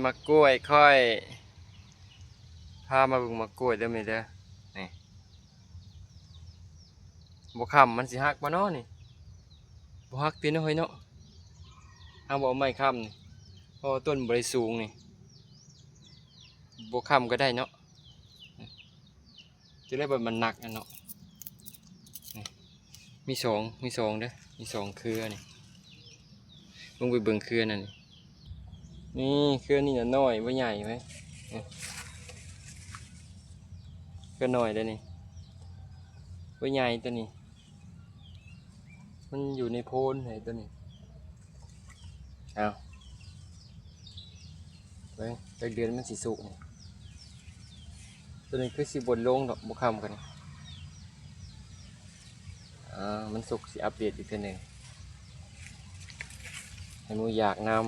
ໝາກກ້ວຍຂ້ອຍ ພາມາເບິ່ງໝາກກ້ວຍເດີແມ່ເດີ ນີ້ ບໍ່ຄ້ຳມັນຊິຫັກບໍ່ນໍນີ້? ບໍ່ຫັກຕິເນາະເຮີ້ຍເນາະ ເຮົາບໍ່ເອົາໄມ້ຄ້ຳນີ້ ເພາະວ່າຕົ້ນບໍ່ໄດ້ສູງນີ້ ບໍ່ຄ້ຳກໍໄດ້ເນາະ. ຈະໄດ້ ບັດມັນໜັກຫັ້ນເນາະ ນີ້ ມີສອງ ມີສອງເດີ ມີສອງເຄືອນີ້ ລົງໄປເບິ່ງເຄືອນັ້ນ ນີ້ ເຄືອນີ້ນະນ້ອຍ ບໍ່ໃຫຍ່ເວີ້ຍ ນີ້ ເຄືອນ້ອຍເດ້ນີ້ ບໍ່ໃຫຍ່ໂຕນີ້ ມັນຢູ່ໃນໂພນໃຫ້ໂຕນີ້ ເອົາ ເບິ່ງຈັກເດືອນມັນຊິສຸກນີ້ ໂຕນີ້ຄືຊິບໍ່ລົງດອກ ບໍ່ຄ້ຳກັນ ອ່າ ມັນສຸກຊິອັບເດດອີກເທື່ອໜຶ່ງ ໃຫ້ໝູຢາກນຳ